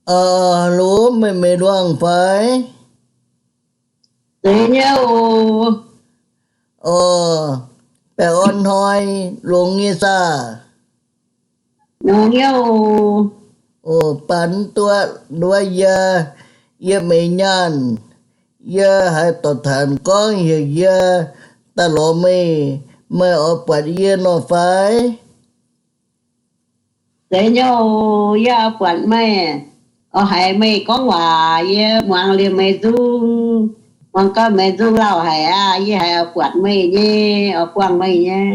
Hello, meih meix luangh fai? Zeiz nyei oc. Oc, baeqc orn hnoi longx nyei saah? Longx nyei oc. Oc, baac duqv nduov yie, yie meix nyaanh, yie haiz dorc taanx gorngv heuc yie daaih lorz meih, meih oix buatc yie nor fai? Zeiz nyei oc, yie oix buatc meih, oix haiz meih gorngv waac, yie muangx liemh meih nzung, muangx gau meih nzung lauh haic aqv, yie haiz oix buatc meih nyei, oix buangh meih nyei.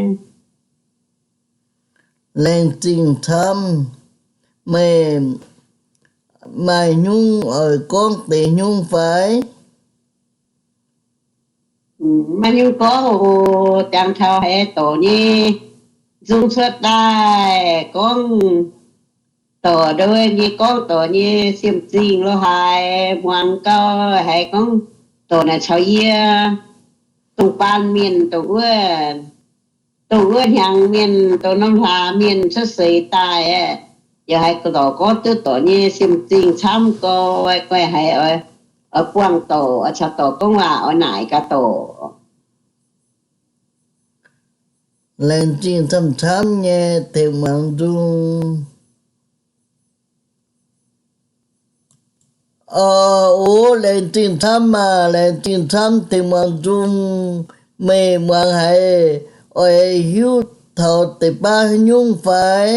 Laengz zingh camv. Meih maaih hnyungv oix gorngv deix hnyungv fai? Maaih hnyungv gorngv oc. Jangx taux haiz dorc nyei nzung cuotv daaih gorngv dorc ndau wuov nyei, gorngv dorc nyei siem zingh lo haaix, muangx gau haiz gorngv dorc naaic caux yie dongh baan mienh, dongh wuov, dongh wuov hnyangx mienh, dongh norm hlaax mienh cuotv seix daaih aeqv, yaac haiz dorc gorngv duqv dorc nyei siem zingh camv gau, guai haiz oix buangh dorc, oix caux dorc gorngv waac, oix naaic gaax dorc. Laengz zingh camv-camv nyei tengx muangx nzung. Oc, laengz zingh camv maah, laengz zingh camv tengx muangx nzung. Meih muangx haiz oix hiuv taux deix baav haaix nyungc fai?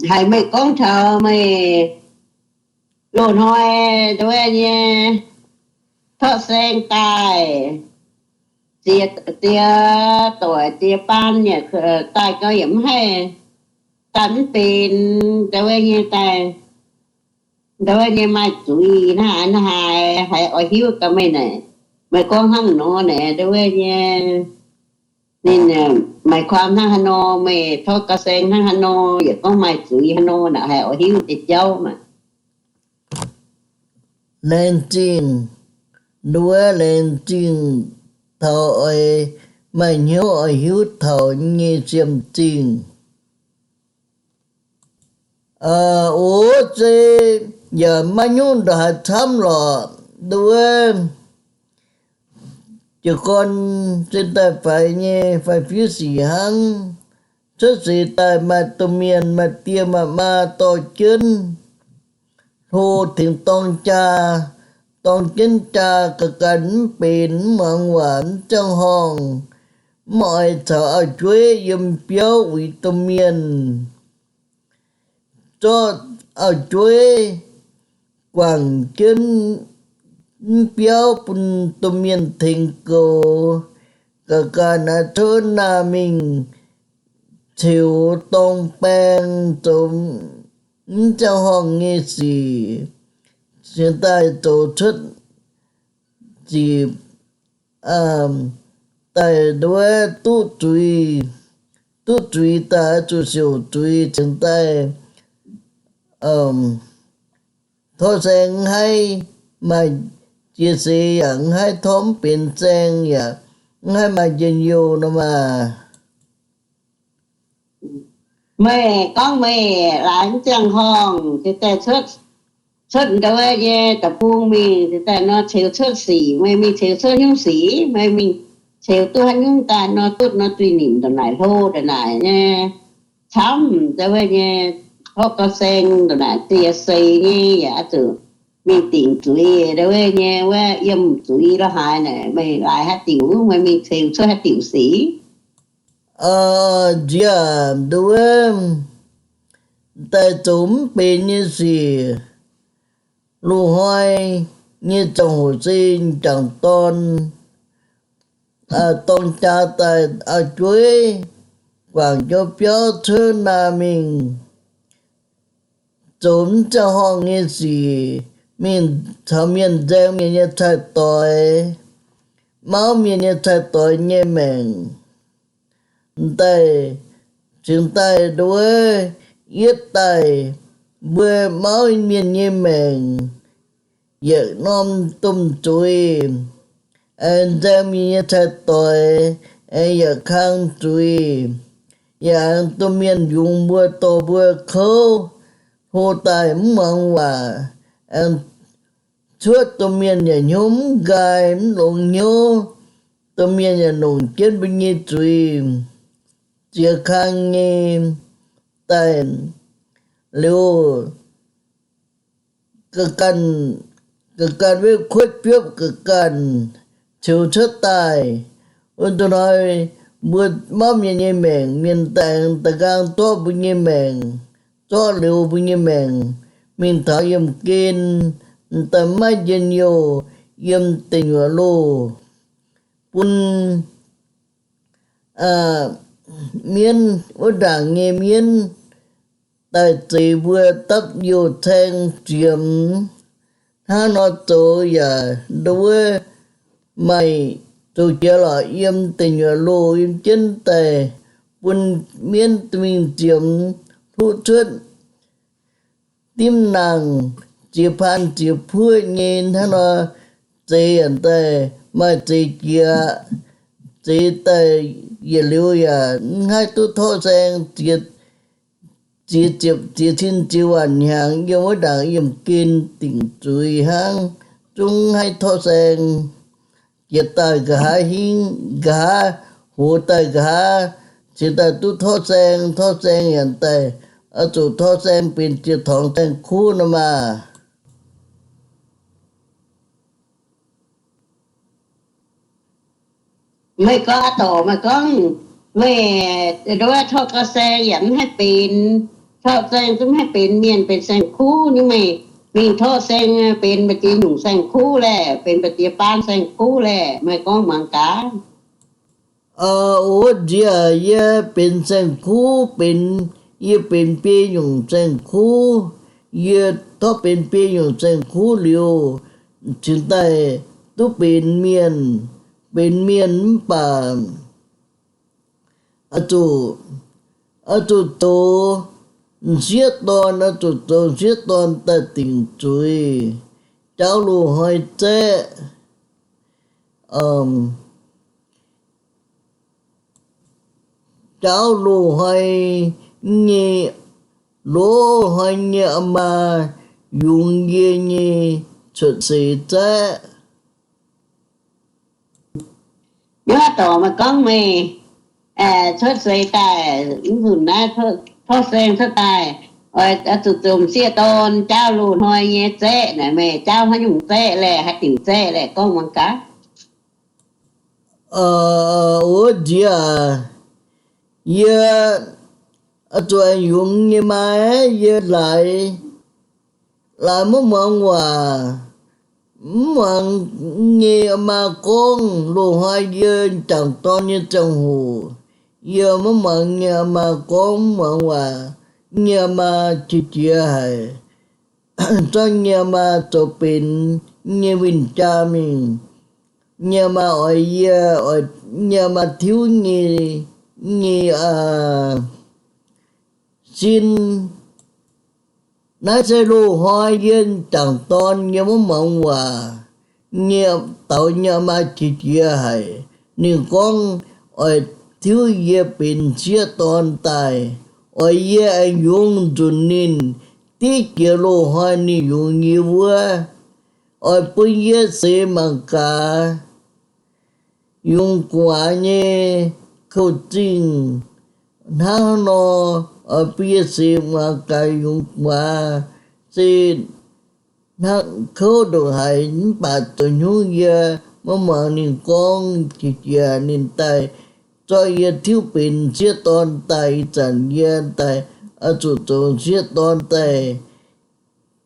Haiz meih gorngv taux meih loz-hnoi ndau wuov nyei torqv saeng daaih, ziex, ziex doic ziex baan yaac daaih gau yaac mv haih, daaih mv benx ndau wuov nyei daaih, ndau wuov nyei maaih zuiz hnangv haaix, haiz oix hiuv gaax meih naaic, meih gorngv hnangv nor naaic ndau wuov nyei. Ninh maaih kuaam hnangv haaix nor, meih torqv gau saeng hnangv haaix nor, yaac gorngv maaih zuiz haaix nor naaic, haiz oix hiuv deix jauv maah. Laengz zingh, nduov laengz zingh taux oix maaih hnyouv oix hiuv taux nyei siem zingh. Oc, se yaac maiv nyungc ndongc haaix camv lorqc. Nduov jiez gorn se daaih faix nyei, faix-fiuv sic hnangv. Cuotv seix daaih maaih domh mienh, maaih die maaih maa dorh jienv hlo tengx dorng jaa. Dorng jienv jaa ga'ganh mv benx, mv muangx waac, mv ziangh horngh, mv oix caux auv-jueiv yiem biauv uix domh mienh. Zorqv auv-jueiv guangc jienv mv biauv bun domh mienh tengx goux. Ga'ganh naaiv tov naamh mingh ceux dorng baeng, zoux mv ziangh horngh nyei sic, cingx daaih zoux cuotv zic daaih nduov duqv zuiz, duqv zuiz daaih zuqc siouc zuiz cingx daaih torqv saeng mv haih maaih jiex seix, yaac mv haih torqv mv benx saeng, yaac mv haih maaih njien-youh nor maah. Meih gorngv meih laaix mv ziangh horngh cingx daaih cuotv ndau wuov nyei deic-bung mingh cingx daaih nor ceux cuotv sic, meih mingh ceux cuotv nyungc sic, meih mingh ceux duqv haaix nyungc daaih nor duqv nor duih nimc ndongc naaic hlo ndongc naaic nyei. Camv ndau wuov nyei, hopv gau saeng ndongc naaic ziex seix nyei yaac oix zuqc mingh dingc zuiz ndau wuov nyei wuov yiem zuiz lo haaix naaic, meih laaix haaix diuc, meih mingh ceux cuotv haaix diuc sic. Nziex aac, nduov daaih zoux mv benx nyei sic. Loz-hnoi nyei ziangh hoc se m'jangc dorn dorng jaa daaih, auv-jueiv guangc jienv biauv cuotv naamh mingh, zoux mv ziangh horngh nyei sic, mingh caux mienh nzaeng mienh nyei cai-doix, mauv mienh nyei cai-doix nyei maengc. M'daaih cingx daaih nduov yietv daaih mbuo mauv mienh nyei maengc, yietc norm domh zuiz, aengx nzaeng mienh nyei cai-doix, aengx yietc kang zuiz, yaac aengx domh mienh yungz mbuo dorh mbuo kouv, hlo daaih mv muangx waac, aengx cuotv domh mienh yaac hnyouv mv nqaai mv longx hnyouv. Domh mienh yaac longc jienv mbuo nyei zuiz ziex kang nyei daaih liuz, ga'ganh, ga'ganh wetv kuotv biopv ga'ganh ceux cuotv daaih. Wuov deix hnoi mbuo mauv mienh nyei maengc, mienh daaih aengx da'nqaang zorqv mbuo nyei maengc, zorqv liuz mbuo nyei maengc mingh taux yiemh gen, daaih maiv njien-youh yiem deic nyuoqc loh, bun mienv, wuov ndaangc nyei mienv daaih zeix mbuo dapv youh caeng ziemx. Hnangv nor zoux yaac ndo wuov maaih zoux jiex lorqc, yiem deic nyuoqc loh yiem jienv daaih bun mienv mingh ziemx, hluqv cuotv dimv nangh, ziex paan ziex puoqv nyei. Hnangv nor zeix yaac daaih maaih zeix jiex, zeix daaih yietc liuz yaac mv haih duqv torqv saeng, ziex ziepc ziex cin ziex waanc hnyangx, yiem wuov ndaangc yiemh gen dingc zuiz hnangv, zungv haih torqv saeng. Jiex daaih nqa'haav hingv, nqa'haav hoz daaih nqa'haav, cingx daaih duqv torqv saeng. Torqv saeng yaac daaih oix zuqc torqv saeng benx ziex torngx saeng-kuv nor maah. Meih gorngv aav dorc, meih gorngv meih nduov torqv gau saeng yaac mv haih benx, torqv saeng zungv mv haih benx mienh, benx saeng-kuv nyei. Meih mingh torqv saeng benx mbu'ziex nyungc saeng-kuv laeh, benx mbu'ziex baan saeng-kuv laeh, meih gorngv muangx gaax. Ov, nziex yie benx saeng-kuv, benx, yie benx biei nyungc saeng-kuv. Yie torqv benx biei nyungc saeng-kuv liuz, cingx daaih duqv benx mienh. Benx mienh mv baac oix zuqc, oix zuqc zoux m'sieqv dorn, oix zuqc zoux m'sieqv dorn daaih dingc zuiz, jaauv loz-hnoi zaeqv, jaauv loz-hnoi nyei, loz-hnoi nyei aa maa yungz yie nyei cuotv seix zaeqv. Yie dorc meih gorngv meih cuotv seix daaih, mv nzunc naaiv torqv saeng cuotv daaih, oix zuqc zoux m'sieqv dorn jaauv loz-hnoi nyei zaeqv naaic, meih jaauv haaix nyungc zaeqv laeh, haaix diuc zaeqv laeh, gorngv muangx gaax. Wuov nziex aac, yie oix zuqc aengx yungz nyei maa, yie laaix, laaix maiv muangx waac. Mv muangx nyei aa maa gorngv. Loz-hnoi yie jangc dorn nyei ziangh hoc, yie maiv muangx nyei aa maa gorngv, mv muangx waac. Nyei aa maa qiex jiez haic. Zorqv nyei aa maa zoux benx nyei win-jaa mingh. Nyei aa maa oix yie, oix nyei aa maa tiuv nyei, nyei sin. Naaiv se loz-hnoi yie jangc dorn, yie maiv muangx waac. Nyei, daux nyei aa maa qiex jiez haic. Ninh gorngv oix tiuv yie benx m'sieqv dorn daaih, oix yie aengx yungz nzunc ninh, diqv jiex loz-hnoi ninh yungz yie wuov, oix bun yie seix mangc gaax yungz gu'nguaaz nyei kouv-zingh. Hnangv nor, oix bun yie seix mangc gaax yungz gu'nguaaz se hnangv kouv ndongc haaix, mv baac zoux hnyungv yie maiv muangx ninh gorngv. Qiex jiez ninh daaih zorqv yie tiuv benx m'sieqv dorn daaih, ih zanc yie daaih oix zuqc zoux m'sieqv dorn daaih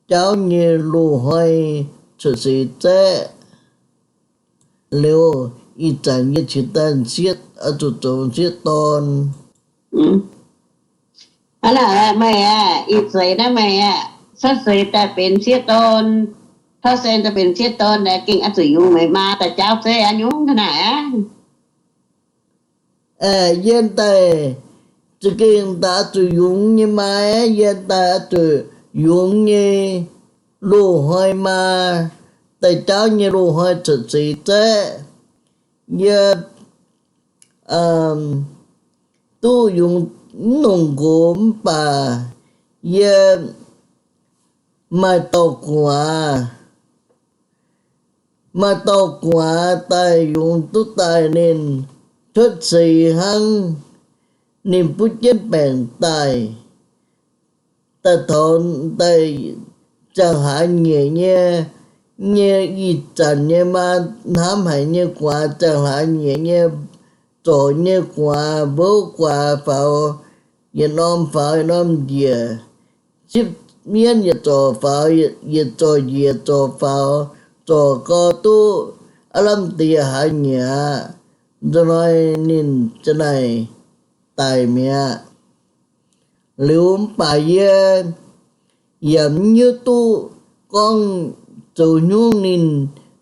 jaauv nyei loz-hnoi cuotv seix zaeqv liuz, ih zanc yie cingx daaih m'sieqv, oix zuqc zoux m'sieqv dorn. Hnangv naaic meih aah, ih zeiz naaiv meih aah, cuotv seix daaih benx m'sieqv dorn, torqv saeng daaih benx m'sieqv dorn, gengh oix zuqc yungz meih maa daaih jaauv zaeqv aqv nyungc hnangv naaic aqv. Yie daaih za'gengh daaih oix zuqc yungz nyei maa, yie daaih oix zuqc yungz nyei loz-hnoi maa, daaih jaauv nyei loz-hnoi cuotv seix zaeqv. Yie duqv yungz mv longc nqox mv baac yie maaih dauh gu'nguaaz, maaih dauh gu'nguaaz daaih yungz duqv daaih ninh cuotv seix hnangv, ninh butv jienv baengc daaih, daaih taux daaih ziangh hlaax nyeic nyei, nyei ih zanc nyei maa hnamv haic nyei gu'nguaaz, ziangh hlaax nyeic nyei, zorc nyei gu'nguaaz, mbouv guaax faaux, yietc norm faaux yietc norm njiec, sipv mienv yietc zorc faaux, yietc zorc njiec zorc faaux, zorc gau duqv aav lamh deix hlaax nyeic aqv. Nzunc hnoi ninh za'naaic daic mi'aqv. Liuz mv baac yie yaac mv hiuv duqv gorngv zoux hnyungv ninh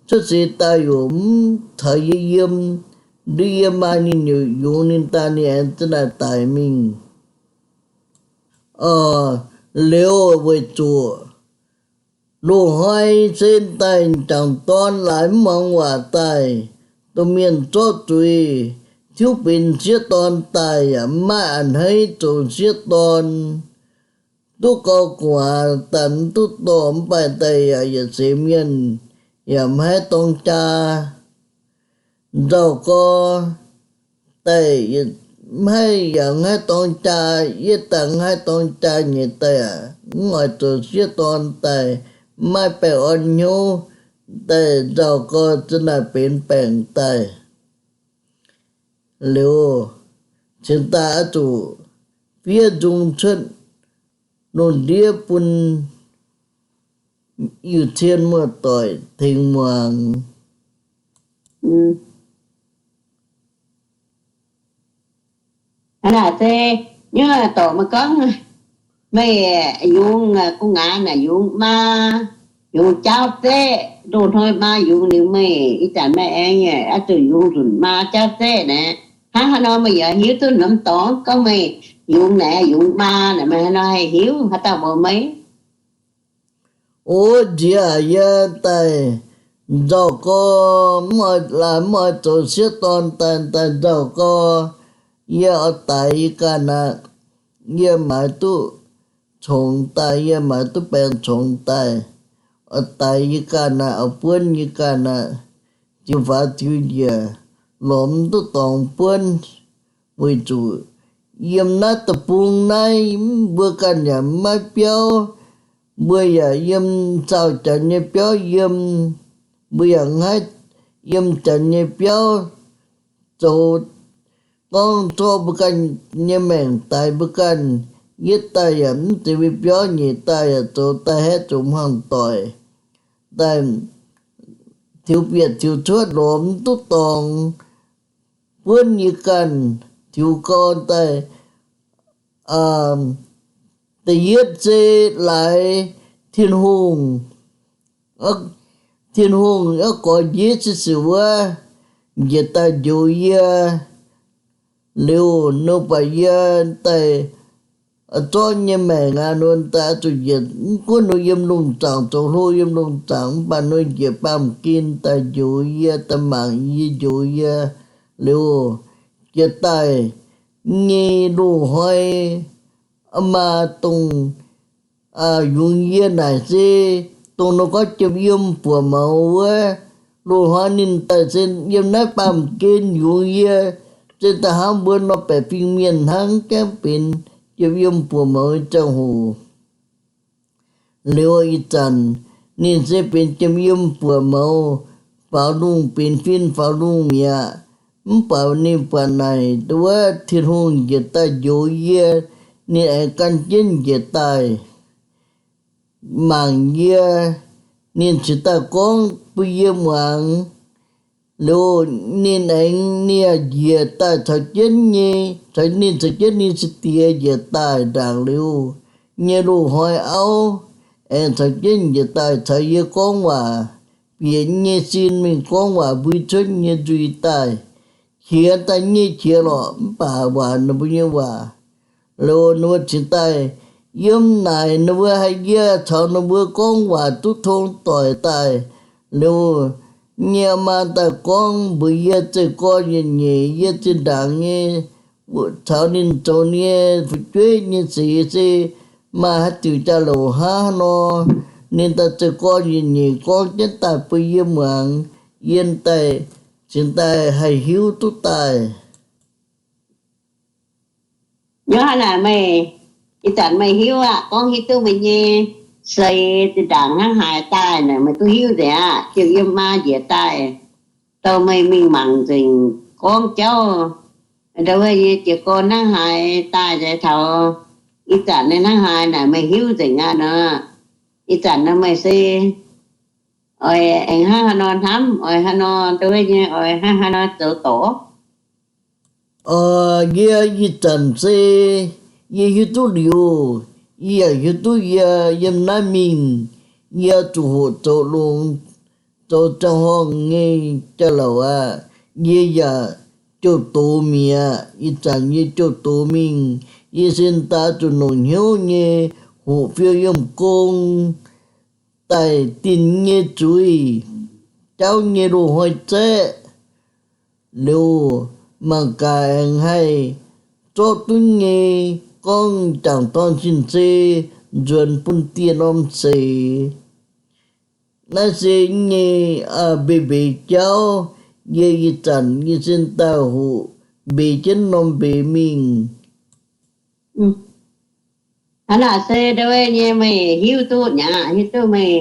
cuotv seix daaih yaac mv caux yie yiem, nduov yie maa ninh yungz ninh daaih ninh aengx za'naaic daic mingh. Liuz weic zuqc loz-hnoi se daaih m'jangc dorn laaix mv muangx waac daaih, domh mienh zorqv zuiz tiuv benx sieqv dorn daaih yaac mv maaih a'hneiv zoux sieqv dorn. Duqv gau gu'nguaaz daaih mv duqv dorh mv baac daaih yaac yietc seix mienh yaac mv haih dorng jaa. Nzauh gau daaih mv haih yaac mv haih dorng jaa, yie daaih mv haih dorng jaa nyei daaih aqv, mv oix zoux sieqv dorn daaih, mv maaih baengh orn hnyouv daaih, nzauh gau za'naaic benx baengc daaih. Liuz cingx daaih oix zuqc fiev nzung cuotv lungh ndiev bun Iu-Cien muoz-doic tengx muangx. Hnangv naaic se nyungc dorc meih gorngv, meih yungz gu'nguaaz naaic yungz maa, yungz jaauv zeqv, loz-hnoi maa yungz liuz meih ih zanc meih aengx oix zuqc yungz nzunc maa jaauv zeqv naaic. Hnangv haaix nor meih yaac hiuv duqv norm dorngx gorngv meih yungz naaic yungz maa naaic, meih haaix nor haih hiuv haaix dauh mbuox meih? O nziex aac, yie daaih nzauh gau, mv oix laaix mv oix zoux sieqv dorn daaih, daaih nzauh gau, yie oix daix yie ganh aqv. Yie maaiz duqv congx daaih, yie maaiz duqv baengx congx daaih, oix daix yie ganh aqv, oix buonv yie ganh aqv. Ziux faaux ziux njiec, lorz mv duqv dorngx buonv, weic zuqc yiem naaiv deic-bung naaiv mbuo ganh yaac mv maiv biauv. Mbuo yaac yiem caux janx nyei biauv yiem, mbuo yaac mv haih yiem janx nyei biauv zoux, gorngv zorqv mbuo ganh nyei maengc daix mbuo ganh. Yietv daaih yaac mv zeiz mbuo biauv, nyeic daaih yaac zoux daaih haeqv zoux hmuangx doic, daaih tiux bieqc tiux cuotv lorz mv duqv dorngx buonv yie ganh. Tiux gau daaih, da'yietv se laaix Tin-Hungh, Tin-Hungh oix gorx njiec se sic wuov njiec daaih njoux yie. Liuz ninh buatc yie daaih zorqv nyei maengc aqv, ninh daaih zuqc njiec, mv gunv ninh yiem lungh zaangc zoux hlo, yiem lungh zaangc mv baac ninh njiec baamh gen daaih njoux yie, daaih mangc yie, njoux yie. Liuz jiex daaih nyei loz-hnoi, aa maa dongh yungz yie naaic se dongh nor gorngv jiem yiem buoc mouz wuov. Loz-hnoi ninh daaih se yiem naaiv baamh gen yungz yie, se daaih hnangv mbuo nor baeqc fingx mienh hnangv, gaengh benx jiem yiem buoc mouz ziangh hoc. Liuz ih zanc ninh se benx jiem yiem buoc mouz, faaux lungh, benx fin faaux lungh mi'aqv. Mv baac ninh buatc naaic wuov Tin-Hungh njiec daaih njoux yie, ninh aengx gan jienv njiec daaih mangc yie. Ninh cingx daaih gorngv bun yie muangx. Liuz ninh aengx, ninh yaac njiec daaih caux jienv nyei, ninh caux jienv ninh se diex njiec daaih ndaangc liuz nyei loz-hnoi auv, aengx caux jienv njiec daaih caux yie gorngv waac, bieqc nyei sin mingh gorngv waac mbui cuotv nyei nzuih daaih. Qiex daaih nyei qiex lorqc, mv baac waac ninh mbuo nyei waac, liuz ninh mbuo cingx daaih yiem naaic ninh mbuo haih, yie caux ninh mbuo gorngv waac duqv tong doic daaih. Liuz nyei maa daaih gorngv mbuox yie, zeiz gorx nyei nyeic, yie zinh ndaangc nyei caux ninh zoux nyei fu'jueiv nyei seix se maaih haaix diuc jauv-louc hnangv haaix nor, ninh daaih zoux gorn-nyeic gorngv jienv daaih bun yie muangx, yie daaih cingx daaih haih hiuv duqv daaih. Nyoc hnangv naaic meih, ih zanc meih hiuv aqv, gorngv hiuv duqv meih nyei seix zinh ndaangc hnangv haaix daaih naaic, meih duqv hiuv nzengc aqv. Ziouc yiem maa njiec daaih, dorh meih mingh mangc nzengc gorngv jauv, ndau wuov nyei jiez gorn hnangv haaix daaih nzengc taux ih zanc naaiv hnangv haaix naaic meih hiuv nzengc aqv nor. Ih zanc nor meih se oix aengx hnangv haaix nor hnamv, oix haaix nor ndau wuov nyei, oix hnangv haaix nor zoux dorc? Yie ih zanc se yie hiuv duqv liuz, yie yaac hiuv duqv yie yiem naaiv mingh, yie zuqc hoqc zoux longx, zoux ziangh horngh nyei jauv-louc aqv. Yie yaac jouh doz mi'aqv. Ih zanc yie jouh doz mingh, yie sin daaih zuqc longc hnyouv nyei hoqc fiou yiem gong daaih dinh nyei zuiz, jauv nyei loz-hnoi zaeqv liuz, mangc gaax aengx haih zorqv duqv nyei gorngv jangc dorn sin-zei nzuonx bun dieh norm seix. Naaiv se nyei mbeix mbeix jauv, yie ih zanc yie sin daaih hoqc mbeix jienv norm mbeix mingh. Hnangv naaic se ndau wuov nyei meih hiuv duqv nyei aqv, hiuv duqv meih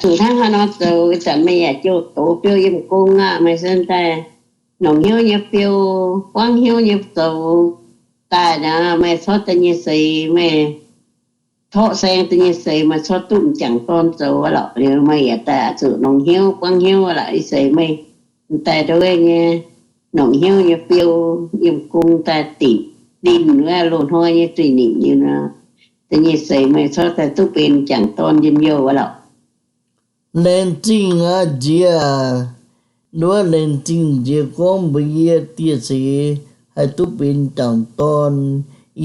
zuqc hnangv haaix nor zoux. Ih zanc meih yaac jouh doz fiou yiem gong aqv, meih sin daaih longc hnyouv nyei fiou, buangv hnyouv nyei zoux daaih nor, meih corc daaih nyei seix meih torqv saeng daaih nyei seix meih corc duqv m'jangc dorn zoux lorqc. Liuz meih yaac daaih zuqc longc hnyouv buangv hnyouv lorqc. Ih seix meih daaih ndau wuov nyei longc hnyouv nyei fiou yiem gong daaih dinh, dinh wuov loz-hnoi nyei zuiz-nipc liuz nor, da'nyeic seix meih corc daaih duqv benx m'jangc dorn njien-youh wuov lorqc. Laengz zingh aqv nziex aac. Nduov laengz zingh nziex gorngv mbuox yie dieh seix haih duqv benx m'jangc dorn.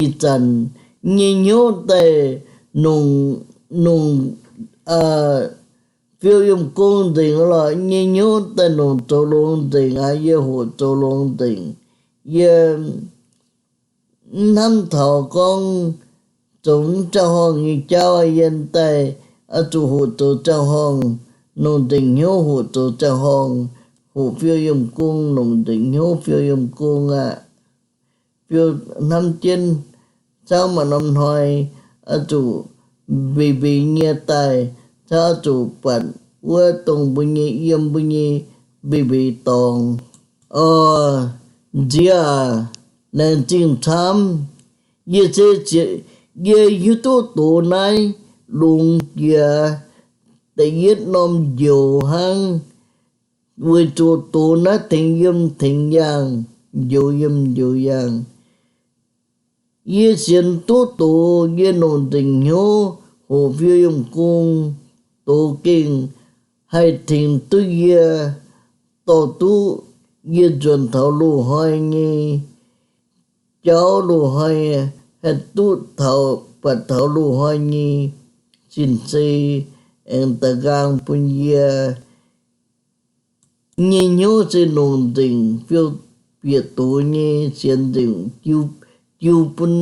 Ih zanc nyei hnyouv daaih nongc, nongc fiou yiem gong nzengc lorqc. Nyei hnyouv daaih nongc zoux longx nzengc aqv. Yie hoqc zoux longx nzengc. Yie mv hnamv taux gorngv zoux mv ziangh horngh nyei jauv. Yie daaih oix zuqc hoqc zoux ziangh horngh, nongc nzengc hnyouv hoqc zoux ziangh horngh, hoqc fiou yiem gong, nongc nzengc hnyouv fiou yiem gong aqv. Fiou hnamv jienv, cangv maaih norm hnoi oix zuqc mbeix mbeix nyei daaih, cangv oix zuqc buatc wuov dongh mbuo nyei yiem mbuo nyei mbeix mbeix dorngx. Orv, nziex aac, laengz zingh camv. Yie se, yie hiuv duqv doz naaiv longx jiex da'yietv norm njoux hnangv. Weic zuqc doz naaiv tengx yiem tengx yaangh, njoux yiem njoux yaangh. Yie sienx duqv doz, yie nongc nzengc hnyouv hoqc fiou yiem gong, doz gengh haih tengx duqv yie dorh duqv yie nzuonx taux loz-hnoi nyei jauv, loz-hnoi haih duqv taux, buatc taux loz-hnoi nyei sin-zei aengx da'nqaang bun yie. Nyei hnyouv se nongc nzengc fiou bieqc doz nyei, sienx nzengc jiu, jiu bun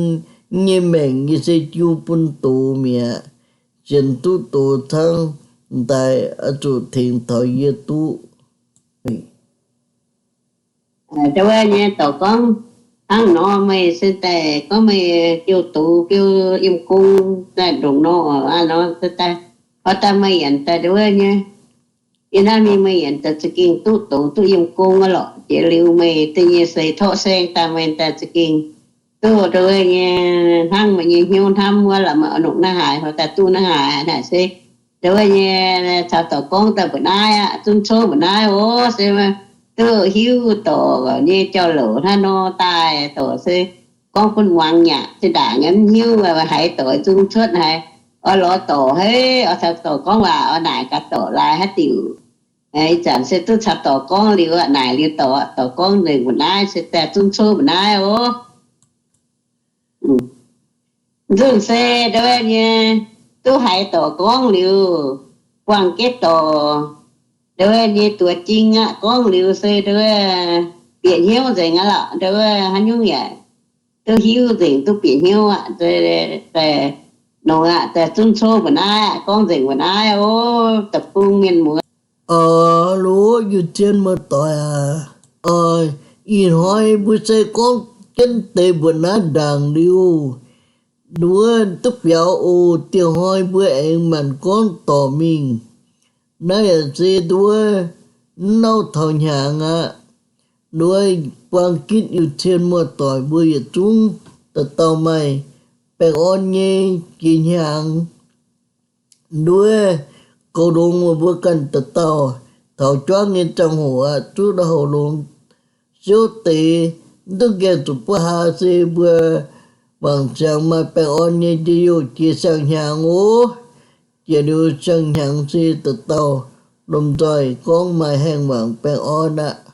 nyei maengc nyei se jiu bun doz mi'aqv. Sienx duqv doz cangv daaih oix zuqc tengx taux yie duqv. Ndau wuov nyei dorc gorngv hnangv nor, meih se daaih gorngv meih jouh doz fiou yiem gong daaih ndongc nor aqv nor, se daaih, hov daaih meih yaac daaih ndau wuov nyei. Yie naaiv mingh meih yaac daaih za'gengh duqv doz duqv yiem gong aqv lorqc. Jiex liuz meih da'nyeic seix torqv saeng daaih meih daaih za'gengh duqv ndau wuov nyei, hnangv meih nyei hnyouv hnamv wuov lorqc. Meih oix nongc naaiv haaix, hov daaih duqv naaiv haaix naaic se ndau wuov nyei, caux dorc gorngv daaih mbu'naaiv aqv, zunv cuotv mbu'naaiv oc. Se duqv hiuv dorc nyei jauv-louc hnangv nor daaih, dorc se gorngv bun muangx nyaqc, zinh ndaangc mv hiuv haaix dorc zunv cuotv haaix. Oix lorz dorc hei, oix caux dorc gorngv waac, oix naaic gaax dorc laaix haaix diuc. Ih zanc se duqv caux dorc gorngv liuz aqv, naaic liuz dorc, dorc gorngv nzengc mbu'naaiv se daaih zunv cuotv mbu'naaiv oc. Nzunc se ndau wuov nyei, duqv haiz dorc gorngv liuz, buangh jienv dorc ndau wuov nyei duqv jing aqv. Gorngv liuz se ndau wuov bieqc hnyouv nzengc aqv lorqc. Ndau wuov haaix nyungc yaac duqv hiuv nzengc, duqv bieqc hnyouv aqv. Nongx aqv, zunv cov mbuo naaiv, gorngv nzengc mbuo naaiv, o, da'bung mienh muoz. Aa, loz, yiu zien muoz-doic aac, ih hnoi mbuo se gorngv jienv deix mbuo naaiv ndaangc liuz, nduov duqv biaux oc. Dieh hnoi mbuo aengx maanc gorngv dorc mingh. Naaiv yaac se nduov mv nauv taux hnyangx aqv. Nduov buang gitv yiu cien muoz-doic mbuo yietc zungv dauh dauh maaih baengh orn nyei jiex hnyangx. Nduov goux longx meih mbuo ganh dauh dauh. Taux juangv nyei ziangh hoc aqv, zuqv houc longx siouv deix, mv duqv nqaengh zuqc buov haa se mbuo wangc ziangx maaih baengh orn nyei njien-youh jiex siang-hnyangx oc. Jiex liuz siang-hnyangx se dauh dauh lomh nzoih gorngv maaih haengh wangc baengh orn aqv.